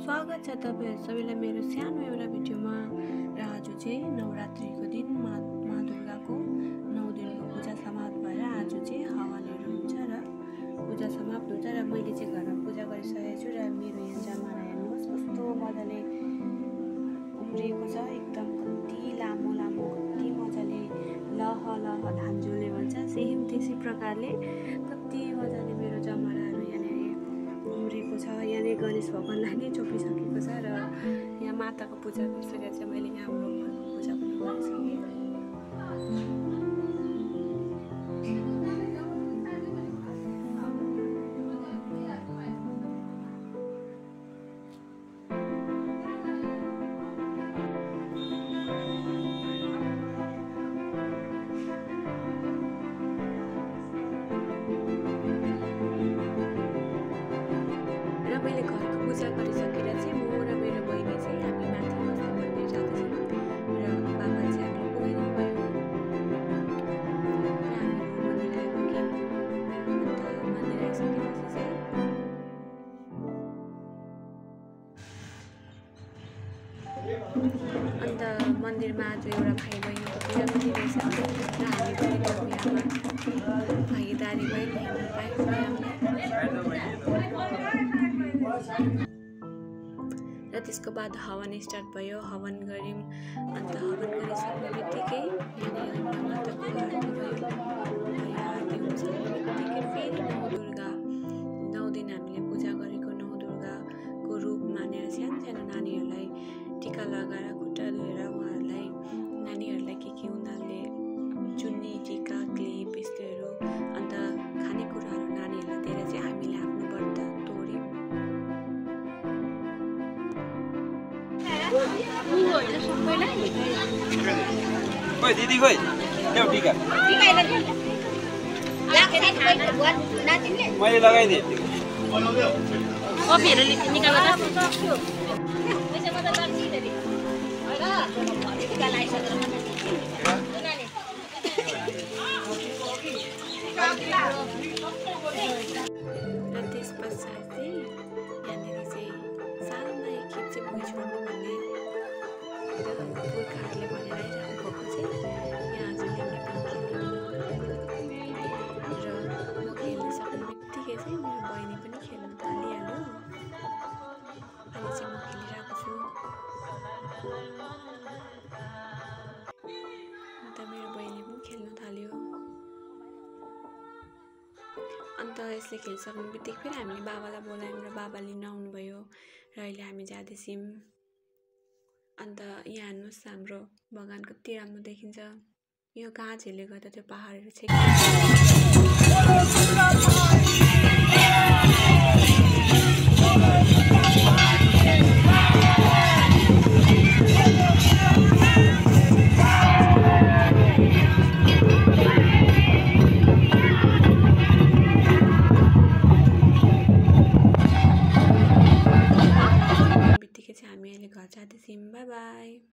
स्वागत छ तपाईहरु सबैलाई मेरो सानो एउटा भिडियोमा। र आज चाहिँ नवरात्रिको दिन माँ दुर्गाको 9 दिनको पूजा समाप्त भएर आज चाहिँ हवनहरु हुन्छ र पूजा समाप्त हुन्छ र मैले चाहिँ घरमा पूजा गरिसकेको छु र मेरो यहाँ जमारा हेर्नुस् कस्तो मजाले उम्रिएको छ। एकदम कति लामो लामो कति मजाले लह लह धान्जुले भन्छ सेम त्यसै प्रकारले कति मजाले मेरो जमाराहरु उम्रेको छ। यहाँ गणेश भगवानलाई नै छोपिसकेको छ र यहाँ माताको पूजा गरिसकेर चाहिँ मैले यहाँ भगवानको पूजा पनि गरिसकेँ। मैले घरको पूजा गरिसकेर चाहिँ म र मेरो बहिनी चाहिँ हामी माथि बस्ने मन्दिर जाँदैछौँ र बाबा चाहिँ हामीले पुगाइदिनु भयो र हामी मन्दिर आइपुग्यौँ। अन्त मन्दिर आइसकेपछि चाहिँ अन्त मन्दिरमा आज एउटा भाइ बहिनीको पूजा पनि रहेछ र हामी पनि त्यो बिहामा भागीदारी भयौँ हेर्नु पायौँ बिहामा। र त्यसको बाद हवन स्टार्ट भयो, हवन गऱ्यौँ। अन्त हवन गरिसक्ने बित्तिकै यहाँनिर माताको आरती भयो। आरती हुँसक्ने बित्तिकै फेरि 9 दुर्गा 9 दिन हामीले पूजा गरेको 9 दुर्गाको रूप मानेर सानो सानो नानीहरूलाई टिका लगाएर खुट्टा धोएर उहाँहरूलाई नानीहरूलाई के उनीहरूले चुन्नी टिका क्लिप यस्तोहरू अन्त खानेकुराहरू नानीहरूलाई दिएर चाहिँ हामीले आफ्नो व्रत तोड्यौँ। ओइ दिदी खोइ ल्याउ टिका मैले लगाइदिएँ। कपीहरु निकाल्दा र त्यस पश्चात चाहिँ यहाँनिर चाहिँ सालमा एकखेप चाहिँ भुइँ छोड्नु भन्ने पुर्खाहरूले भनेर आइरहनु भएको चाहिँ यहाँ हजुरले पनि खेल्नु र म खेल्न सक्ने बित्तिकै चाहिँ मेरो बहिनी पनि खेल्न थालिहाल्यो। अहिले चाहिँ म खेलिरहेको छु। अन्त मेरो बहिनी पनि खेल्न थाल्यो। अन्त यसले खेलिसक्ने बित्तिकै फेरि हामीले बाबालाई बोलायौँ र बाबा लिन आउनुभयो र अहिले हामी जाँदैछौँ। अन्त यहाँ हेर्नुहोस् हाम्रो बगान कति राम्रो देखिन्छ। यो गाछहरूले गर्दा त्यो पहाडहरू चाहिँ बित्तिकै चाहिँ हामी अहिले घर जाँदैछौँ। By by.